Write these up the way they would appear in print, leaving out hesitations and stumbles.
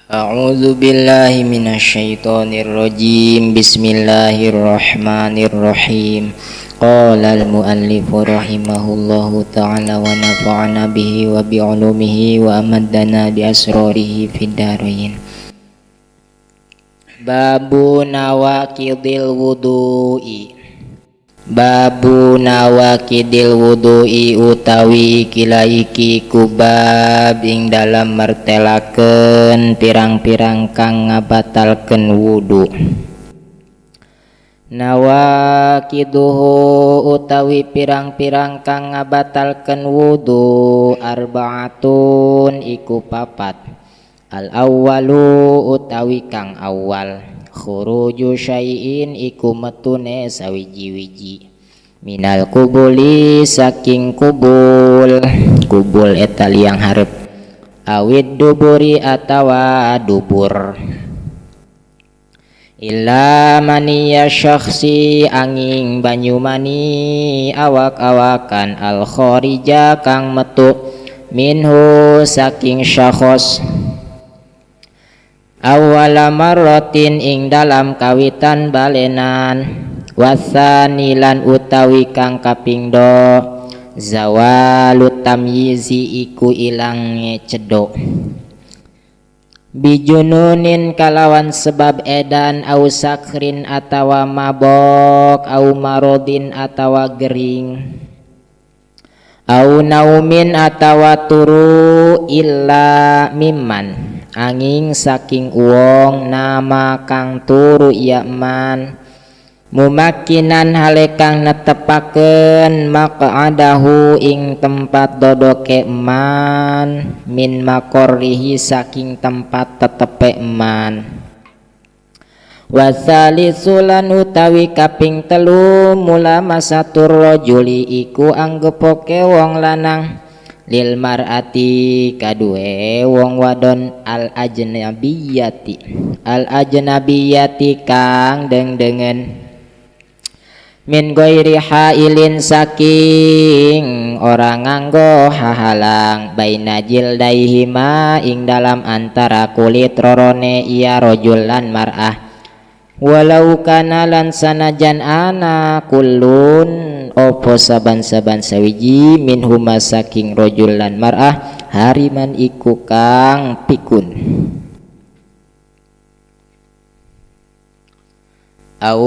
A'udzu billahi minasyaitonir rajim. Bismillahirrahmanirrahim. Qala al-muallif rahimahullahu ta'ala wa nafa'ana bihi wa bi'ulumihi wa amaddana bi asrarihi fid dharain. Babu nawaqidil wudu'i. Babu nawaqidil wudu'i utawi kilaiki kubab ing dalam mertelakeun pirang-pirang kang ngabatalkeun wudu. Nawaqiduhu utawi pirang-pirang kang ngabatalkeun wudu arbaatun iku papat. Al awwalu utawi kang awal khuruju syai'in iku metune sawiji-wiji minal kubuli saking kubul, kubul eta liang hareup, awid duburi atawa dubur, illa maniya syakhsi angin banyu mani awak-awakan al kharija kang metu minhu saking syakhos awala marratin ing dalam kawitan balenan, wasanilan utawi kang kaping do zawalu tamyizi iku ilange cedok bijununin kalawan sebab edan au sakrin atawa mabok au marodin atawa gering au naumin atawa turu illa mimman angin saking uwong nama kang turu yaman mumakinan hale kang netepakeun maq'adahu ing tempat dodoke man min makorrihi saking tempat tetepe man. Wasalisulan utawi kaping telu mula masatur rajuli iku anggepoke wong lanang lil mar'ati kadue wong wadon al ajnabiyati, al ajnabiyati kang dengdengen min ghairi hailin saking ora nganggo hahalang baina jildaihima ing dalam antara kulit rorone iya rajul lan mar'ah walau kana lan sanajan ana kullun opo saban-saban sawiji minhuma saking rajul lan mar'ah hariman iku kang pikun au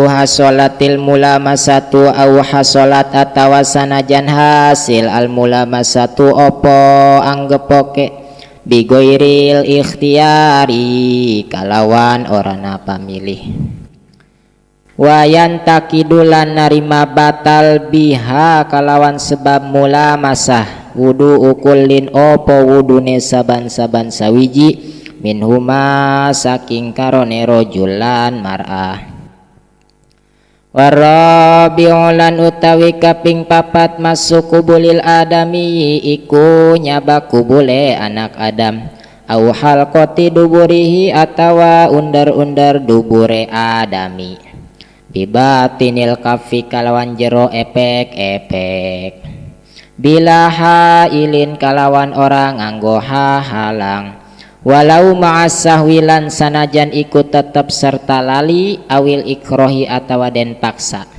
hasolatil mulamasatu au hasolat atawa sanajan hasil al mulamasatu opo anggepoke bigoiril ikhtiari kalawan ora pamilih wayan takidulan narima batal biha kalawan sebab mula masah wudu ukulin opo wudune saban-saban sawiji minhuma saking karone rojulan mar'ah. Warabi'ulan utawi kaping papat masuk kubulil adami iku nyabak kubule anak Adam au halqati duburihi atawa undar-undar dubure adami bibatinil kafi kalawan jero epek-epek bila hailin kalawan orang nganggo hahalang walau ma'asahwilan sanajan iku tetep serta lali awil ikrohi atawa den paksa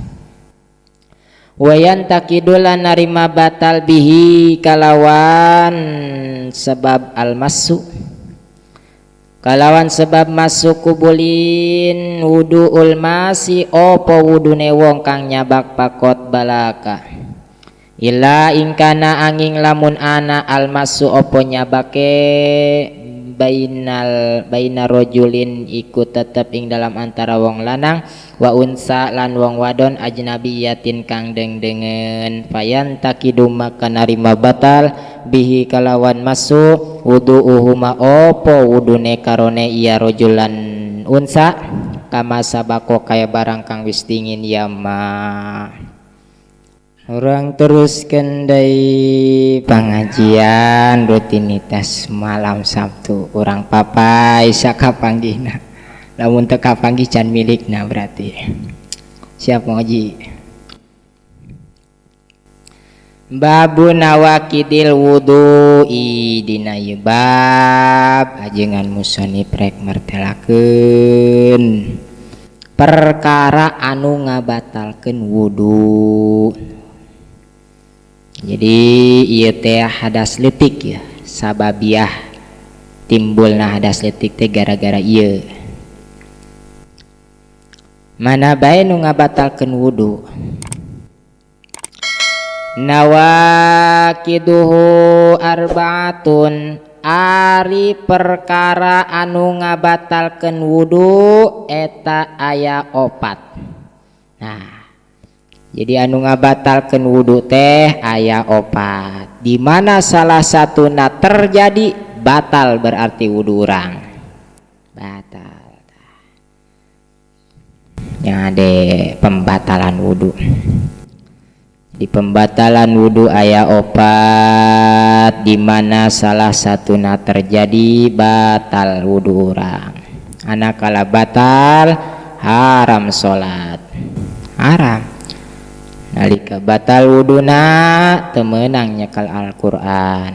wayan takidulan narima batal bihi kalawan sebab almasu kalawan sebab masuk kubulin wudu'ul masi opo wudune wong kang nyabak pakot balaka illa ingkana angin lamun ana almasu opo nyabake bainal baina rajulin iku tetep ing dalam antara wong lanang wa unsa lan wong wadon ajnabiyatin kang dengdengen fayan takidu maka narima batal bihi kalawan masu wudu'uhuma opo wudune karone iya rajulan unsa kama sabako kaya barang kang wis dingin ya ma. Orang teruskan dari pengajian rutinitas malam Sabtu orang papai sakapanggihna lamun teu kapanggih can milikna berarti siap ngaji. Babu nawakidil wudu'i dina ieu bab ajengan musonif rek mertelakeun perkara anu ngabatalkeun wudu. Jadi ieu teh hadas leutik ya, sababiah timbulna hadas leutik teh gara-gara ieu. Mana bae nu ngabatalkeun wudu? Nawakiduhu arbaatun, ari perkara anu ngabatalkeun wudu eta aya opat. Nah, jadi anu ngabatalkeun wudu teh aya opat. Di mana salah satuna terjadi batal berarti wudu urang. Batal. Yang ada pembatalan wudu. Di pembatalan wudu aya opat, di mana salah satuna terjadi batal wudu urang. Anak kala batal haram salat. Haram. Nalika batal wuduna teu meunang nyekal Al-Qur'an.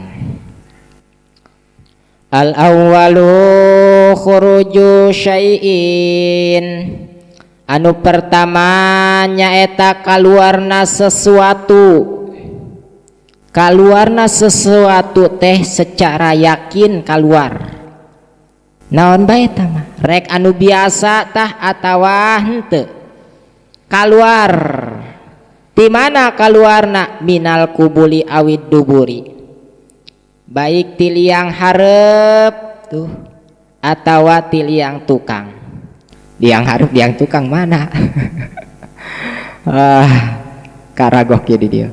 Al awwalu khuruju syai'in. Anu pertama nyaeta kaluarna sesuatu. Kaluarna sesuatu teh secara yakin kaluar. Naon bae eta mah? Rek anu biasa tah atawa henteu. Kaluar. Di mana kaluarna? Minal kubuli awid duburi. Baik ti liang hareup tuh atawa ti liang tukang. Liang hareup liang tukang mana? Ah, karagoh kieu di dieu.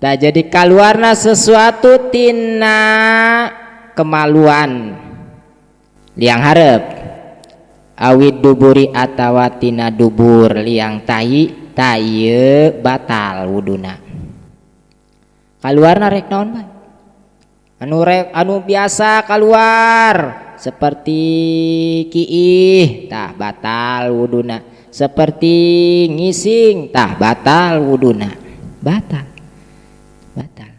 Tah jadi kaluarna sesuatu tina kemaluan liang hareup awid duburi atawa tina dubur liang tai, tai batal wuduna. Kaluarna rek naon bae? Anu rek anu biasa kaluar seperti kiih tah batal wuduna, seperti ngising tah batal wuduna, batal. Batal.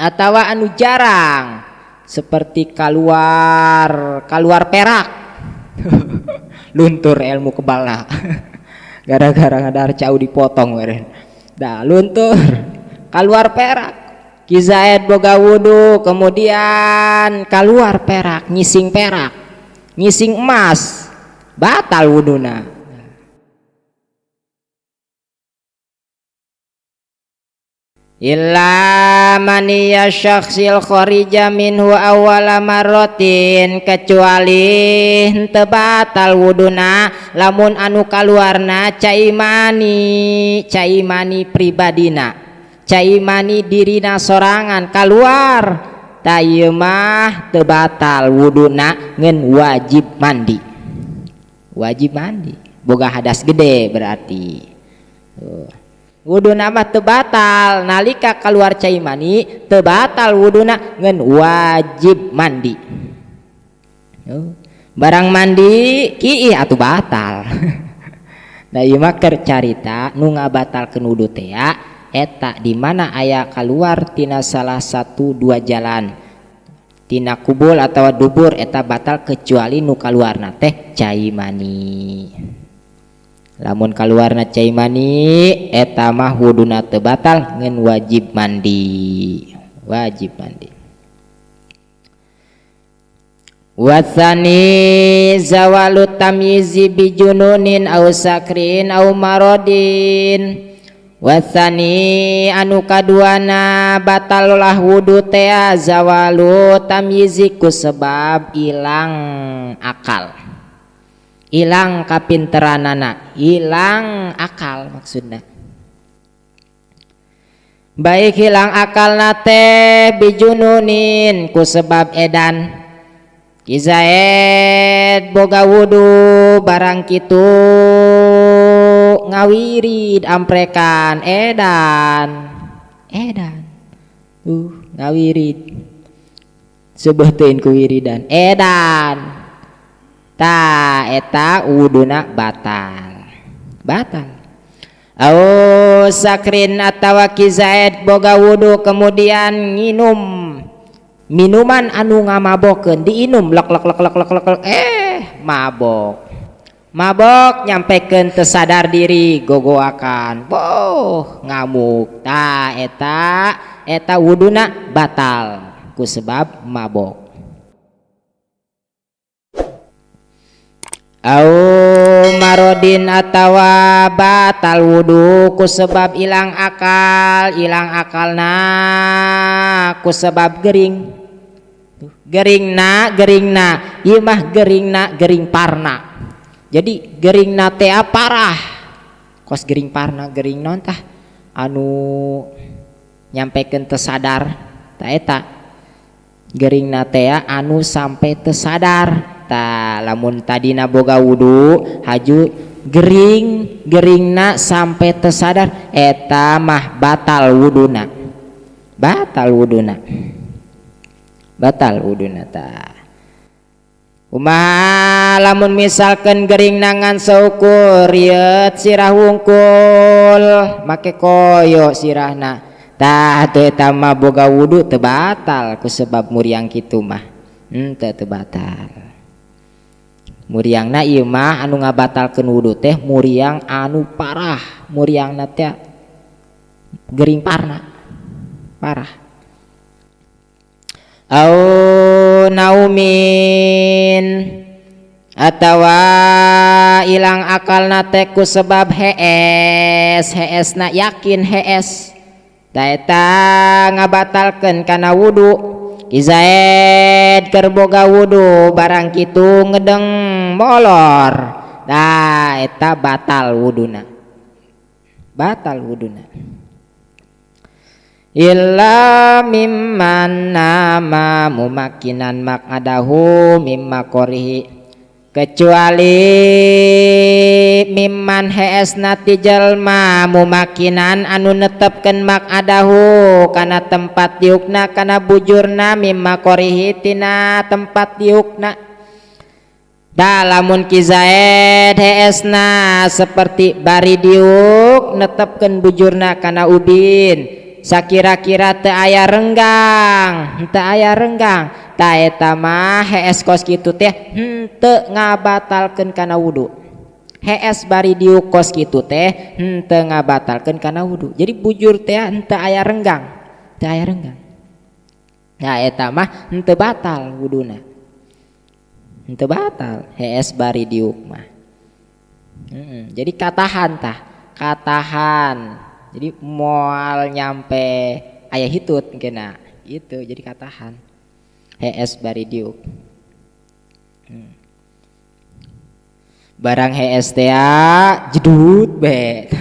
Atawa anu jarang seperti kaluar perak. Luntur ilmu kebalna. Gara-gara ngadar cau dipotong meureun. Dah luntur kaluar perak. Ki Zaid boga wudu kemudian kaluar perak, ngising perak, ngising emas, batal wuduna. Illa maniya syakhsil kharija minhu awwala marratin, kecuali henteu batal wuduna lamun anu kaluarna cai mani, cai mani pribadina, cai mani dirina sorangan kaluar, tah ieu mah teu batal wuduna ngan wajib mandi. Wajib mandi, boga hadas gede berarti. Tuh. Wuduna mah teu batal nalika kaluar cai mani teu batal wuduna ngan wajib mandi. Tuh. Barang mandi kiih atuh batal. Nah ieu mah keur carita nu ngabatalkeun wudu teh eta di mana aya kaluar tina salah satu dua jalan, tina kubul atawa dubur eta batal kecuali nu kaluarna teh cai mani. Lamun kaluarna cai mani eta mah wuduna teu batal ngan wajib mandi. Wajib mandi. Wasani zawalu tamyizi bijununin au sakrin au marodin. Wasani anu kaduana batallah wudu teh zawalu tamyizi ku sebab ilang akal, ilang kapinteranana, ilang akal maksudna. Baik hilang akalna teh bijununin ku sebab edan. Ki Zaid boga wudu barang kitu ngawirid amprekan edan edan ngawirid sebutin ku wiridan edan ta eta wuduna batal. Batal. Au sakrin atawa Ki Zaid boga wudu kemudian nginum minuman anu ngamabokeun, diinum lek lek lek lek lek lek lek, mabok. Mabok nyampekeun teu sadar diri, gogoakan, boh ngamuk. Tah eta wuduna batal ku sebab mabok. Au marodin atawa batal wudu ku sebab ilang akal, ilang akalna ku sebab gering. Geringna, geringna, ieu mah geringna gering parna. Jadi geringna teh parah. Kos gering parna, gering naon tah anu nyampekeun teu sadar tah eta. Geringna teh anu sampai teu sadar. Tah lamun tadina boga wudu haju gering, geringna sampai teu sadar eta mah batal wuduna. Batal wuduna. Batal wuduna tah. Kumaha lamun misalkan geringna ngan saukur rieut sirah wungkul make koyo sirahna. Tah teu eta mah boga wudu teu batal ku sebab muriang kitu mah. Henteu teu batal. Muriangna ieu mah anu ngabatalkeun wudu teh muriang anu parah, muriangna teh gering parna. Parah. Au naumin atawa ilang akalna teh ku sebab hees, heesna yakin hees. Ta eta ngabatalkeun kana wudu. Ki Zaid keur boga wudu barang kitu ngedeng molor. Tah eta batal wuduna. Batal wuduna. Illa mimman nama mumakinan maq'adahu mimma qorihi, kecuali mimman heesna ti jalma mumakinan anu netepkeun maq'adahu kana tempat diukna kana bujurna mimma qorihi tina tempat diukna. Da lamun Ki Zaid heesna seperti bari diuk netepkeun bujurna kana ubin, sakira-kira teu aya renggang, teu aya renggang, ta eta mah hees kos kitu teh henteu ngabatalkeun kana wudu. Hees bari diuk kos kitu teh henteu ngabatalkeun kana wudu. Jadi bujur teh henteu aya renggang, teu aya renggang. Nah eta mah henteu batal wuduna. Henteu batal hees bari diuk mah. Jadi katahan tah, katahan. Jadi moal nyampe aya hitut kena gitu, jadi katahan hees bari diuk. Barang hees teh jedut be.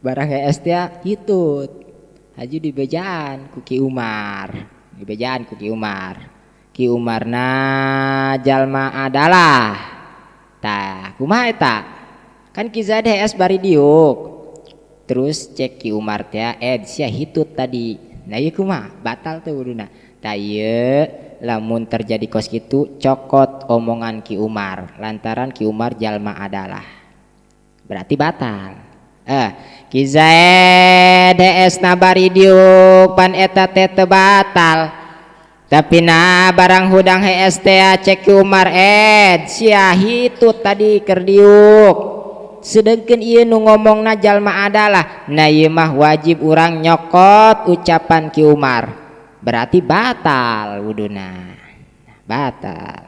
Barang hees teh hitut haju dibejaan ku Ki Umar, dibejaan ku Ki Umar. Ki Umarna jalma adalah tah kumaha eta kan Ki Zaid hees bari diuk. Terus cek Ki Umar teh sia hitut tadi. Nah ieu kumaha batal teh wuduna. Tah ieu lamun terjadi kos kitu cokot omongan Ki Umar lantaran Ki Umar jalma adalah. Berarti batal. Ki Zaid hees na bari diuk pan eta teh teu batal. Tapi na barang hudang hees teh cek Ki Umar sia hitut tadi keur diuk. Sedengkeun ieu nu ngomongna jalma adalah, nah ieu mah wajib urang nyokot ucapan Ki Umar. Berarti batal wuduna. Batal.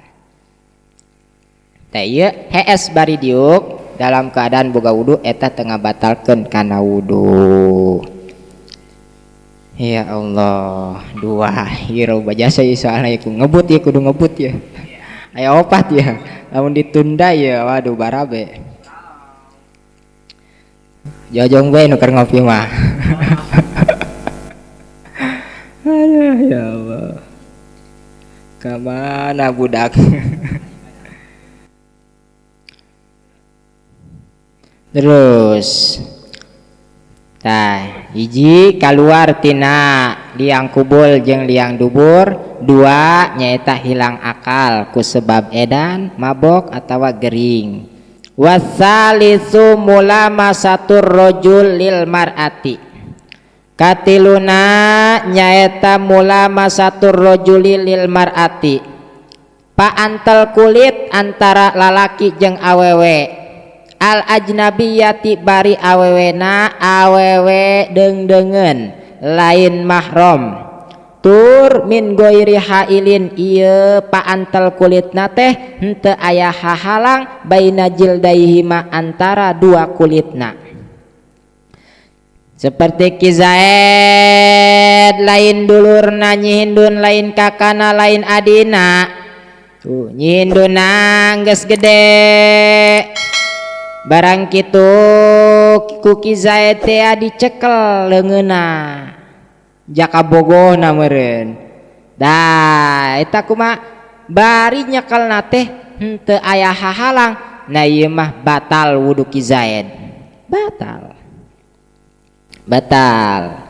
Tah ieu hees bari diuk dalam keadaan boga wudu eta teu ngabatalkeun kana wudu. Ya Allah, dua ieu loba jasa ieu soalna ieu ngebut ieu kudu ngebut ya. Aya opat ya. Lamun ditunda ya waduh barabe. Jojong bae nu keur ngopi mah. Aduh ya Allah. Ka mana budak? Terus tah hiji kaluar tina liang kubul jeung liang dubur, dua nyaeta hilang akal ku sebab edan, mabok atawa gering. Wasalisu mulamasatur rajul lil mar'ati. Katiluna nyaeta mulamasatur rajuli lil mar'ati. Paantel kulit antara lalaki jeung awewe. Al ajnabiyati bari awewena awewe deungdeungeun lain mahram. Tur min goiri hailin ieu paantel kulitna teh henteu aya hahalang baina jildaihima antara dua kulitna. Seperti Ki Zaid lain dulurna Nyi Hindun lain kakana lain adina. Tuh Nyi Hindunna geus gede. Barang kitu ku Ki Zaid teh dicekel leungeunna. Jaka bogohna meureun. Dah eta kumaha bari nyekelna teh henteu aya hahalang. Nah ieu mah batal wudu Ki Zaid. Batal. Batal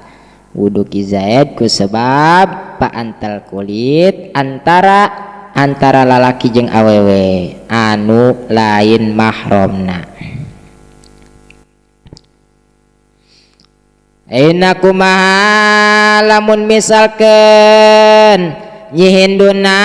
wudu Ki Zaid ku sebab paantel kulit antara lalaki jeung awewe anu lain mahramna. Ayeuna kumaha lamun misalkeun Nyi Hinduna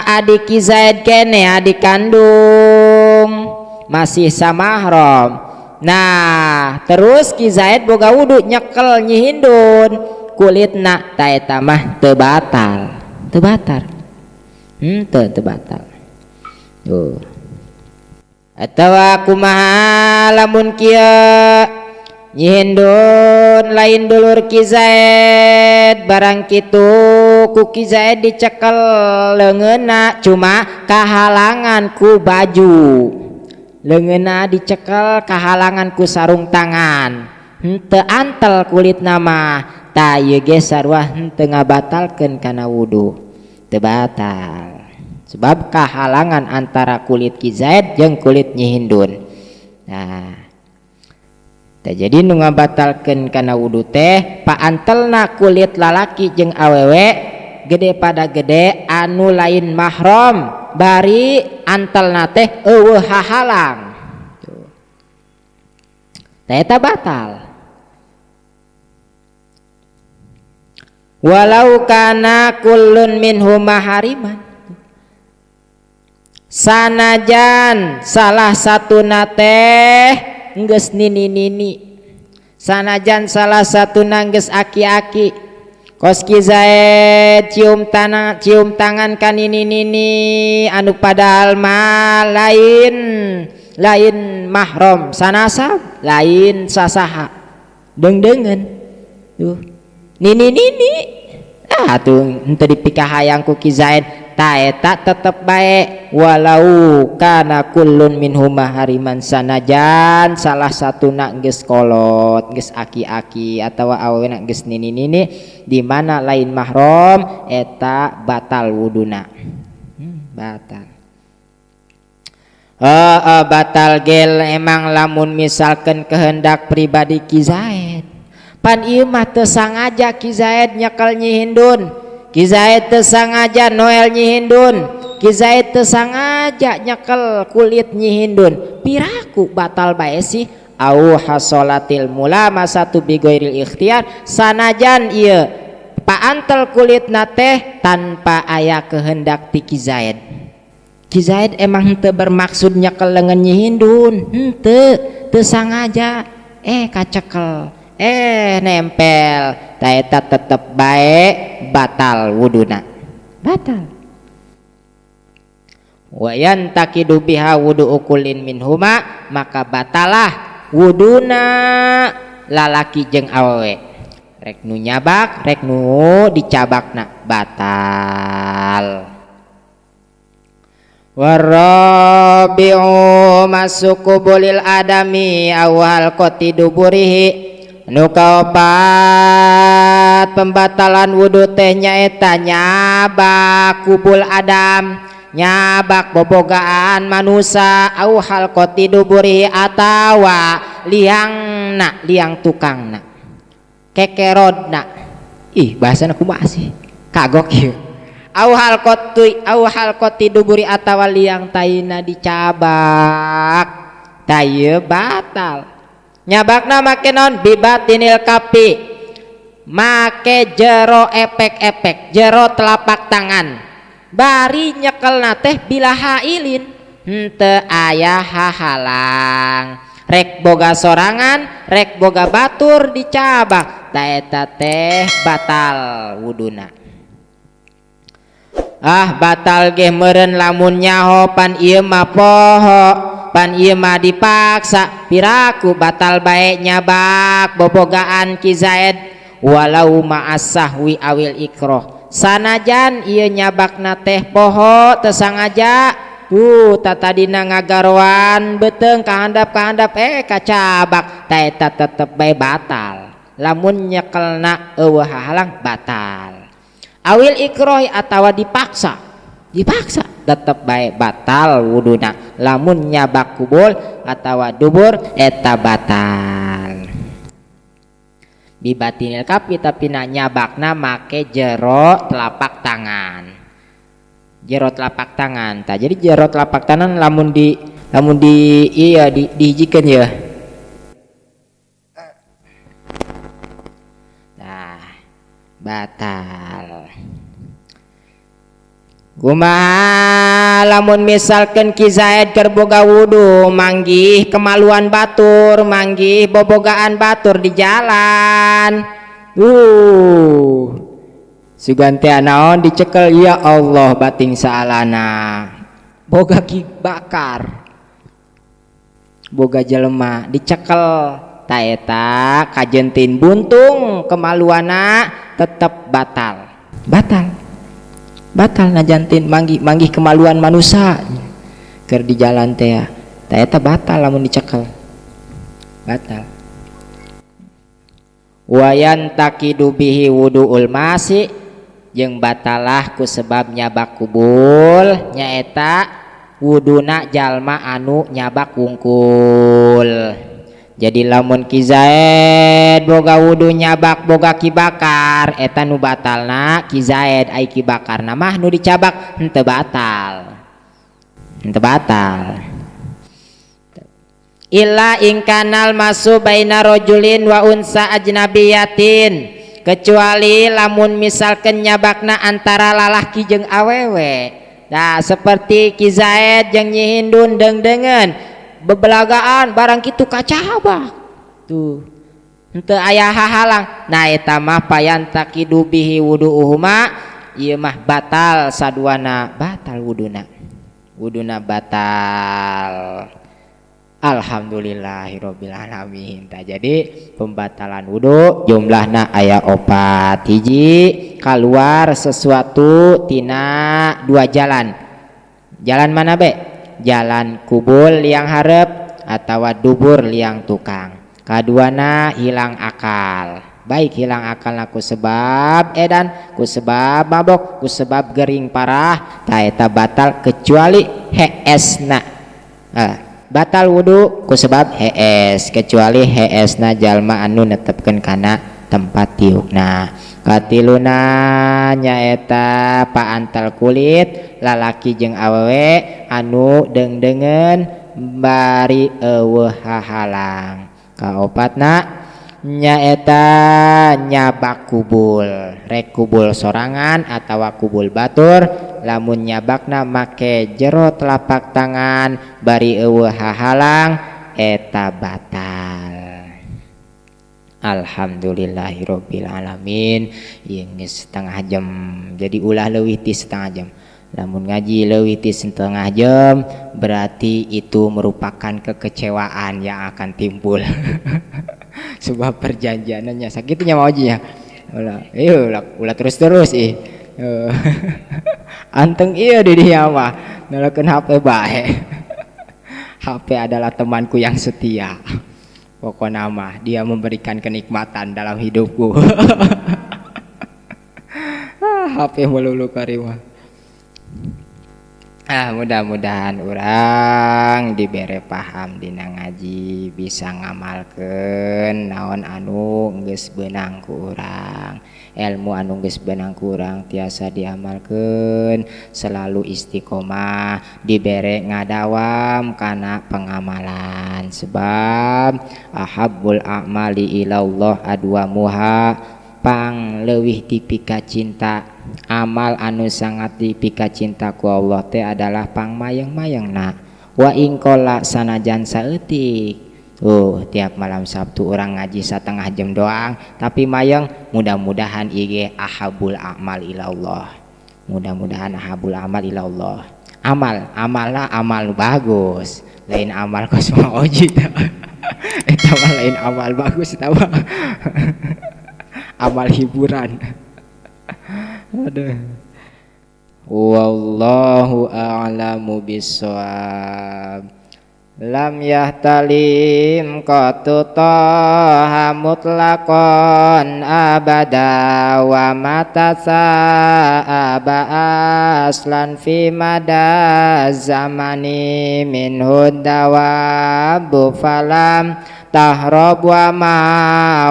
adi Ki Zaid kene adi kandung masih samahram. Nah terus Ki Zaid boga wudu nyekel Nyi Hindun kulitna ta eta mah teu batal. Teu batal. Teu batal. Tuh. Atawa kumaha lamun kieu Nyi Hindun lain dulur Ki Zaid barang kitu ku Ki Zaid dicekel leungeunna cuma kahalangan ku baju. Leungeunna dicekel kahalangan ku sarung tangan. Henteu antel kulitna mah. Tah ieu ge sarua henteu ngabatalkeun kana wudu. Teu batal. Sebab kahalangan antara kulit Ki Zaid jeung kulit Nyi Hindun. Nah tah jadi nu ngabatalkeun kana wudu teh paantelna kulit lalaki jeung awewe gede pada gede anu lain mahram bari antelna teh eueuh hahalang. Tuh. Tah eta batal. Walau kana kullun minhuma hariman. Sanajan salah satuna teh geus nini-nini, sanajan salah satu geus aki-aki, kos Ki Zaid cium tanah cium tangan ka nini-nini anu padahal mah lain mahram sanasab lain sasaha deungdeungeun tuh nini-nini ah tuh henteu dipikahayang ku Ki Zaid ta eta tetep bae walau kana kullun minhuma hariman sanajan salah satuna geus kolot geus aki-aki atawa awewena geus nini-nini di mana lain mahram eta batal wuduna. Batal. Batal gel emang lamun misalkan kehendak pribadi Ki Zaid. Pan ieu mah teu sangaja Ki Zaid nyekel Nyi Hindun. Ki Zaid teu sangaja Noel Nyi Hindun. Ki Zaid teu sangaja nyekel kulit Nyi Hindun. Piraku batal bae sih. Au hasolatil mulamasatu bi ghairil ikhtiar sanajan ieu paantel kulitna teh tanpa aya kehendak ti Ki Zaid. Ki Zaid emang henteu bermaksud nyekel leungeun Nyi Hindun, henteu, teu sangaja kacekel, nempel, ta eta tetep bae batal wuduna. Batal. Wa yantaqidu biha wudu'u kullin minhuma, maka batalah wuduna lalaki jeung awewe. Rek nu nyabak, rek nu dicabakna batal. Warabi'u masuku bulil adami awal qati duburihi. Nu kaopat pembatalan wudu teh nyaeta nyabak kubul adam, nyabak bobogaan manusa au halqati duburihi atawa liangna, liang tukangna, kekerodna. Ih bahasana kumaha sih? Kagok ieu. Au halqati duburi atawa liang taina dicabak. Tah ieu batal. Nyabakna make naon? Bibatinil kapi, make jero epek-epek, jero telapak tangan. Bari nyekelna teh bila hailin, henteu aya hahalang. Rek boga sorangan, rek boga batur dicabak, ta eta teh batal wuduna. Ah batal ge meureun lamun nyaho pan ieu mah poho, pan ieu mah dipaksa, piraku batal bae nyabak bobogaan Ki Zaid walau ma'asahwi awil ikroh. Sanajan ieu nyabakna teh poho teu sangaja, tuh tatadina ngagaroan beuteung kahandap-kahandap kacabak, ta eta tetep bae batal. Lamun nyekelna eueuh hahalang batal. Awil ikrohi atawa dipaksa, dipaksa tetep bae batal wuduna. Lamun nyabak kubul atawa dubur eta batal. Bibatinil kapi tapi na nyabakna make jero telapak tangan. Jero telapak tangan. Tah jadi jero telapak tangan lamun di iya di dihijikeun ya. Nah, batal. Kumaha lamun misalkan Ki Zaid keur boga wudu manggih kemaluan batur, manggih bobogaan batur di jalan. Sugan teh naon dicekel, ya Allah bating saalana. Boga ki bakar. Boga jelema dicekel ta eta kajentin buntung kemaluana tetep batal. Batal. Batal najantin manggih kemaluan manusia keur di jalan teh ta eta batal lamun dicekel. Batal. Wayan takidu bihi wuduul masi jeung batalah ku sebab nyabak kubul nyaeta wuduna jalma anu nyabak wungkul. Jadi lamun Ki Zaid boga wudu nyabak boga ki bakar eta nu batalna Ki Zaid, ai ki bakarna mah nu dicabak henteu batal. Henteu batal. Illa ingkanal masu baina rajulin wa unsa ajnabiyatin, kecuali lamun misalkan nyabakna antara lalaki jeung awewe. Nah seperti Ki Zaid jeung Nyi Hindun deung-deungeun bebelagaan barang kitu kacabak tuh henteu aya hahalang. Nah eta mah payan takidu bihi wuduuhuma, ieu mah batal saduana, batal wuduna, wuduna batal. Alhamdulillahirabbil alamin. Tah jadi pembatalan wudu jumlahna aya 4 hiji, keluar sesuatu tina dua jalan. Jalan mana be? Jalan kubul liang hareup atawa dubur liang tukang. Kaduana hilang akal. Baik hilang akal ku sebab edan, ku sebab mabok, ku sebab gering parah, ta eta batal kecuali heesna. Batal wudu ku sebab hees, kecuali heesna jalma anu netepkeun kana tempat tiukna. Katiluna nyaeta paantal kulit lalaki jeung awewe anu deung-deungeun bari eueuh hahalang. Kaopatna nyaeta nyabak kubul, rek kubul sorangan atawa kubul batur, lamun nyabakna make jero telapak tangan bari eueuh hahalang eta batal. Alhamdulillahirabbil alamin. Ieu geus setengah jam. Jadi ulah leuwih ti setengah jam. Lamun ngaji leuwih ti setengah jam berarti itu merupakan kekecewaan yang akan timbul. Sebab perjanjiannya sakitunya mau aja ya. Ulah, ulah terus-terus ih. Anteng ieu di dinya mah nelekeun HP bae. HP adalah temanku yang setia. Pokoknya mah dia memberikan kenikmatan dalam hidupku. HP melulu karimah. Ah, mudah-mudahan urang dibere paham dina ngaji, bisa ngamalkeun naon anu geus beunang ku urang, ilmu anu geus beunang ku urang tiasa diamalkeun, selalu istiqomah, dibere ngadawam kana pengamalan, sebab ahabbul a'mali ilallah adwamuha, pang leuwih dipika cinta, amal anu sangat dipika cinta ku Allah teh adalah pang mayeng-mayengna, wa in qalla sanajan saeutik. Oh, tiap malam Sabtu orang ngaji setengah jam doang tapi mayeng, mudah-mudahan ieu ahabul amal ilallah, mudah-mudahan ahabul amal ilallah. Amal, amallah amal bagus, lain amal kos Mang Oji eta mah, lain amal bagus eta mah, amal hiburan. Aduh, wallahu a'lamu bissawab. Lam yahtalim qatu taha mutlaqan abada wa mata sa'aba aslan fi mada zamani minhu dawabu falam tahrab wa ma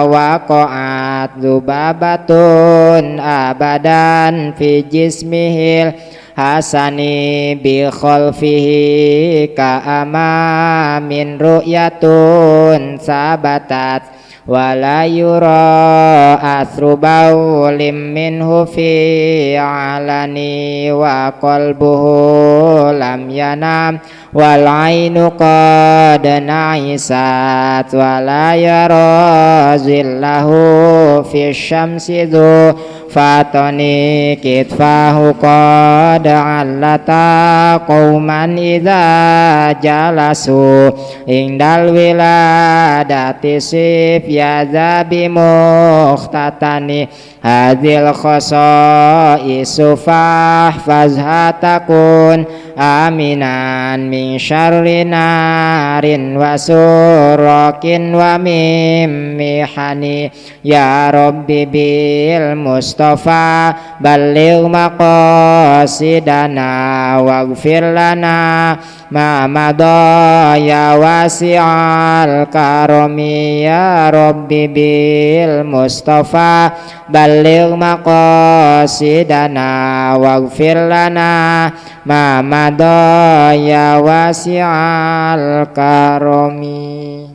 waqa'at dzubabatun abadan fi jismihil hasani bi khalfihi ka amamin ru'yatun sabatat wala yura asru baulim minhu fi alani wa qalbuhu lam yanam wal ainu qad na'isat wala yara zillahu fi syamsi dzu fatani kitfahu qad allata qauman idza jalasu indal wiladati sif ya zabi mukhtatani hadhil khasaisu fahfazha takun aminan min syarri narin wa surakin wa mim mihani ya rabbi bil mustafa balligh maqasidana waghfir lana ma madha ya wasi'al karami ya rabbi bil mustafa balligh maqasidana waghfir lana ma madha ya wasi'al karami.